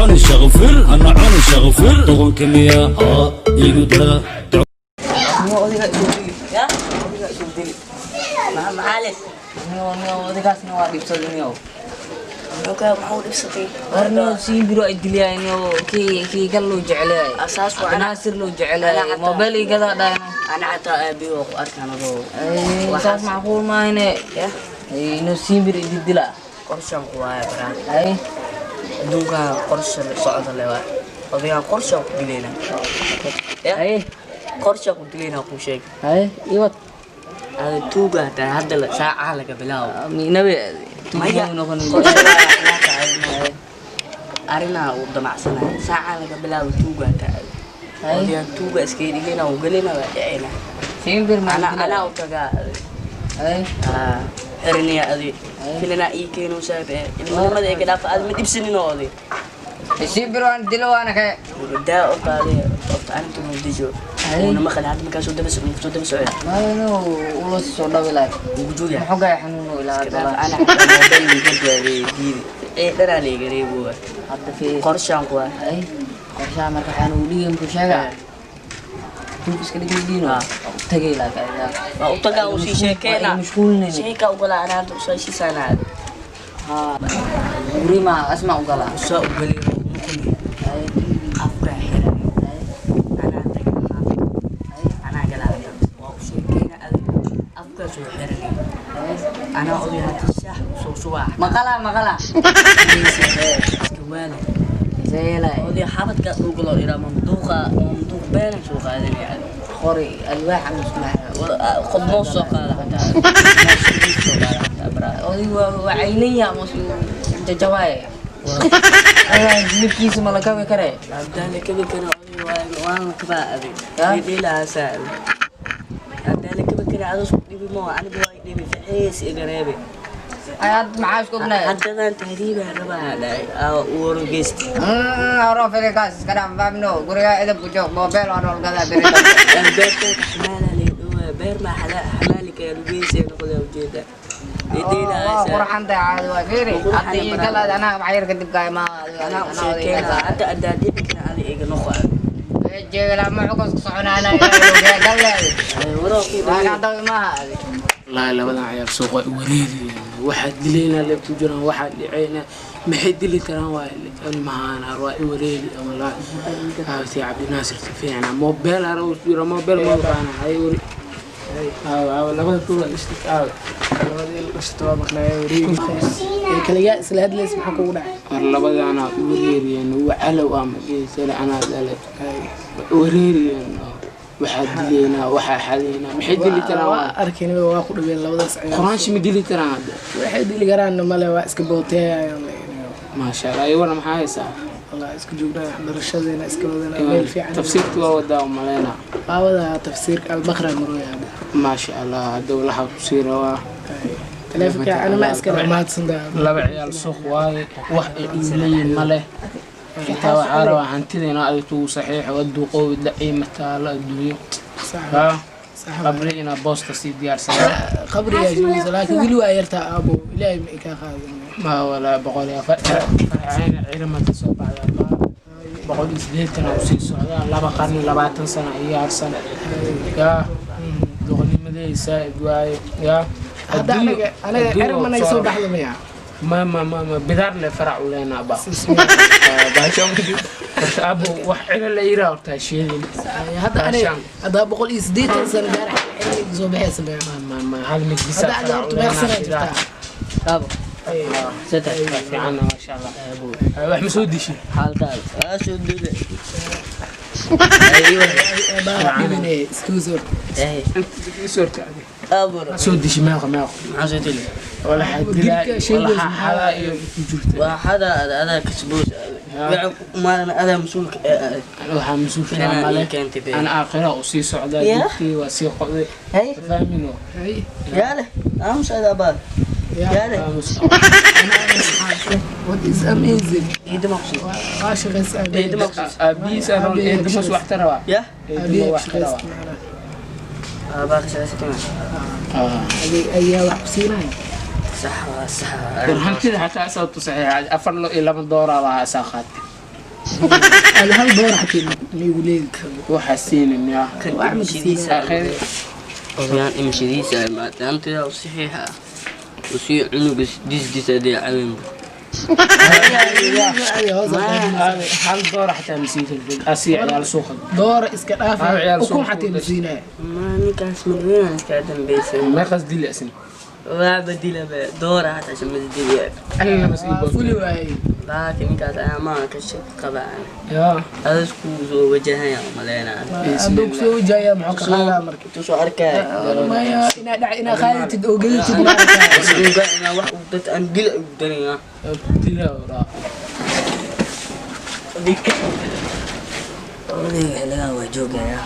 Cuni shaqfir, hana cuni shaqfir. Doqonka miyaa aa igu daa? Niyo odiga isu dili. Ya? Odiga isu dili. Maxaa lees? Niyo niyo odigaasna waa dhibsaday niyo. Muxuu dhibsatay? War niyo siin biro ay diliyay niyo kii kal loo jecelahay. Asaas waa ana- Naasir loo jecelahay. Ana xataa- Mobile igada dhahayno. Ana xataa aabihi waa ku arkaan adoo. Saas macquul maahine. Ya? Niyo siin biro idil dila. Qorshaan ku waaya baraan. Ay. Adduunka qorsha la socda le waa. Odagaa qorshaan ku dilayna. Ya? Ay. Qorshaan ku dilayna kuu sheeg. Ay, iwad. Ada tuuga hataa hadda saacaha laga bilaabo. Nabi. Maya. Tuugo noqon. Qorsha waa arrinaa uu damacsanaya. Saacaha laga bilaabo tuuga hataa. Ay. Odagaan tuuga iskaga dhigayna uu gelayna waa dhicayna. Siin bir ma Ana dila. Anaa u tagaa. Ay. Ah, xiriniya adi. Filina ii keeno saaxiib ee ilmahamada ee gadaafa aad ma dhibsanin oo oday. Siin bir waan dilo waana kay. Daa orta adi orta arintu muqdisho. Ay. Uuna maqal hadda markaasuu daba socdo soo daba socda. Ma ulo soo dhawi lahay. Ugu jooga. Muxuu gaay xanuun ilaa Iska dhaaf hadda. ana xataa mobile liiga duwaabay diidi. Ee dhanaa liiga reebo. Hadda fiir. Qorshaan ku ah. Ay, qorshaha marka waxaan ugu dhigay muxuu sheegaa? Tuug iska dhigay diino. Tagay laakiin adiga. Waa u tagaa uu sii sheekeena. Waa mashquulnayni. Sheeka u galaa anaa hadda usoo heshiisaanaa. Haa. Guri ma asma u galaa. Usoo u galay oo muqmi. Ay, Afka xiran. ay, Anaa tagay xaafad. Anaa galaa hadda. Waa u sheekeena adi. Afkaa soo xiran. Ay. Anaa oday hadda shaah usoo subaa. Maqala maqala. Iska waala. Zeelay. Oday xabadka dhulka ilaa mamduuqa mamduuq beenan soo qaadanaya. Qori alwaax ama isku lahaa. Qodmoo soo qaada xataa. Moos soo qaada xataa baraa. Odaygu waa caylan yahay ama isku jajabaay. Ay, jilibkiisa ma la kabi kare. Haddaan la kabi karin oday waan la kabaa adig. Ya? Dhiilahaasaa adig. Haddaan la kabi karin ados ku dhibi moo aniga waa i dhibi ficiis iga reebe. Ay, hadda maxaa isku ognahay? Haddadaan tahriibaa rabaa dhahay aa u wargeysta. Horo filikaas iska dhaaf faamino. Guriga edeb ku joog. Mobile waa nool gadaa beri. Beerta xamaala leedhowa beer maa xamaali kara lugeysay noqda ujeeda. Waa qurxan tahay caadi waa fiiri. Hadda ii galaad anaa wax yar kadib kaay ma Anaa u sheekeena hadda haddaan dhibi karin adi iga noqo adig. Jeegala ma xukun ku soconaana ilaa galeed. Waroo kii Waa ka maaha adi. Wallaahi labadan cayaar suuq waa wareeriyeen. Waxaa dilaynaa leeb ku jiraan, waxaa dhicaynaa, maxay dili karaan? Waa ilmahaan waa i wareeri wallaahi. Aawti Cabdinaasir si fiicna mobile hara u jira mobile ma yaqaana hay wari aaw aaw labada tuura dhishta aaw. Labada il dhashata waa maqnaaya wareegi ee kaligaa isla hadlaysa, maxaa kugu dhacay? War labadaana i wareeriyeen, waa calow ama geesale anaa dhalay wareeriyeen. Waxaa dilaynaa, waxaa xadaynaa, maxay dili karaan? Waa waa arkayna waa ku dhaween labadaas ciyaar. Quraansha ma dili karaan hadda? Waxay dili karaanna male, waa iska booteeyayaan. Maasha Allah, iwana maxaa haysaa? Wallah isku joognaa, waxbarashadeena iska wadanaa meel fiican. Tafsiirka waa wadaa umaleynaa? Waa wadaa tafsiirka Albaqra marooya hadda. Maasha Allah, hadda waxaa kusii rabaa Taleefonka anima iska mahadsantahay. Laba ciyaal suuq waaye, wax ay leeyihiin ma leh. Xitaa waxaa rabaa hantida inaa adig kugu saxiixo aduuqoobi dhacii mataalo adduunyo. Sax. Haa. Sax. Qabri inaa boosta sii diyaarsadaa. Qabrigaa sheegaysa, laakiin weli waa yartaa aabo, ilaahay ma ikaa qaadin. Ma walaa 104 farcayna cirima ka soo baxdaa 180 aa usii socdaa, 2 qarni 20 sano iyo harsan yaa doqonimadey saa'id waaye yaa. Hadda anaga cirib manay soo baxda maya? Ma bidaar le farac u leenaa ba baashaan horta abo wax cilo la yiraa horta ha sheegin. Hadda aniga Baashaan. Hadda 180 sano gaar cirib soo baxaysa maya? Ma hal mid bisa. Hadda horta meeq sana jirtaa? Aabo. Saddex. Fiican, maasha Allah. Wax ma soo dishin? Xaaladaada. Waa soo duule. Baa dhibine excuse or. Sorta adi. Aabo. Ma soo dishi? Meeqa meeqa? Maxaa soo dili? Wala dilaa. Dilka sheegaysa. Wala xadaa iyo ku jirta. Waa xada adaa kasboos. Maalin adaa mas-uulka ee aad. Waxaa mas-uulka Inaan male ii keentay bee. Ana aakhira u sii socdaa. Yeah. Jidkii waa sii qoday. Hey. Fahmino. Yaale. Aamus adaa baad. Yaale. What is amazing. Ciidama ku sii. Waa shaqaysa. Ciidama ku sii. Aabihiis aroon eedamas wax tarabaa. Yah. Eedama wax tarabaa. Aabaa ka shaqaysa kama. Ayaa wax ku siinaya. Sax waa sax. War hantida xataa sababtu saxiixa afar lo iyo laba dooraa lahaa asaa qaatay. Hal door xataa ma igu leedi karo. Waxaa siinaya. Kan Wax ma imshadiisa. Aakhiri. Odayan imshadiisa maadaamtida u saxiixa u sii cunuga disdiis adee cawenba. Hal door xataa ma siin kartid asii ciyaal suuqa. Doora iska dhaaf. Hal ciyaal ukun suuq xataa ma siinaya. Ma ninkaas marweynan iskaa dambaysan. Meeqaas dili asin? Waa badilaba doora hataa shamada diliya. Alla mas ii Fuli waayey. Laakiin ninkaas ayaa maa ka shaq qabaan. Yaa. Adas kuu soo wajahaya maleynaa. Hadduu kusoo wajahaya muxuu ka qaadaa marka? Intuu soo arkaya. Maya, inaa dhac inaa qaadatid oo gadatid ma arkaa. Isuga inaa wax uu dad aan dil ugu daraya. Dila waraa. Odayga xiligan waa joogaya.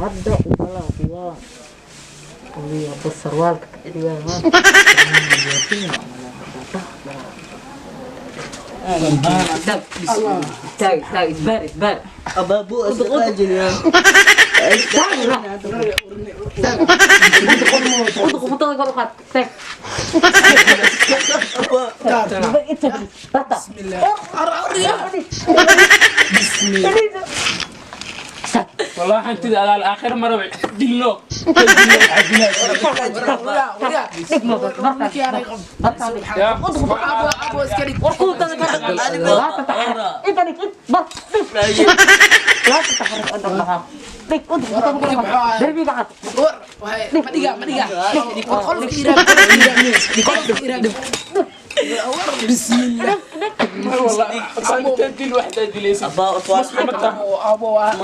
Hadda waa odayga bas sarwaalka ka dhigaa. Taag taag isbaar isbaar. Ababu asqaajin ya. Udq kor u qaad. Taag. والله حنتدي على الاخر مره دلو. لا تتحرك انت بس لا تتحرك انت النهار ديك ادخل دربي قعد. War ma dhiga ma dhiga war qolka iraab qolka iraab war bismillah. والله انت دل واحده دليس. Abaa utwaas. Abo war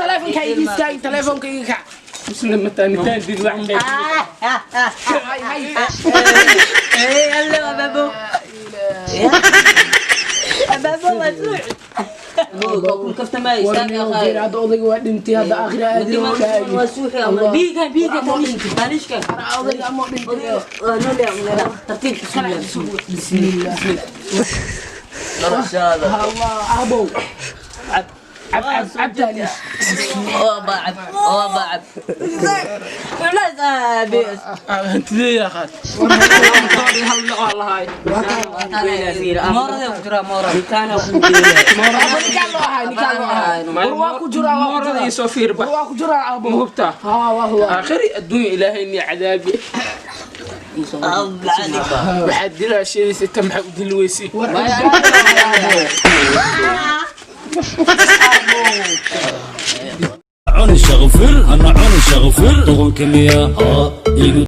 taleefonka iga istaag, taleefonka iga kac. مسلم انت دل واحده. Hay hay. Eh alla ababu. Ababu waa suuc. Ku kaftamay istaag ya War khayr. hadda odayga waa dhintay, hadda aakhira aadin. Waa suuxi ama biiga biiga tanishka. Odayga ama dhintay. Waa nool ya tartiib bismillah. Bismillah. Noloshaada. Allah abow cab cab cabtaali. Oo bacab oo bacab. Walaas aabe. انت يا خال والله هاي. Moorada ku jira moorada. Ninkaan ku geeyaa. Abo ninkaan loo ahay, ninkaan loo ahay. War waa ku jiraa, waa ku مورد jiraa. يسو فير War waa ku jiraa abo. مهبتا. Haa waa huwa. اخر الدنيا الهي اني عذابي. Abba. waxaad dilaa sheedaysa ta maxaa u dili weysay? War cuni shaqfir ana cuni shaqfir doqonka miyaa igu.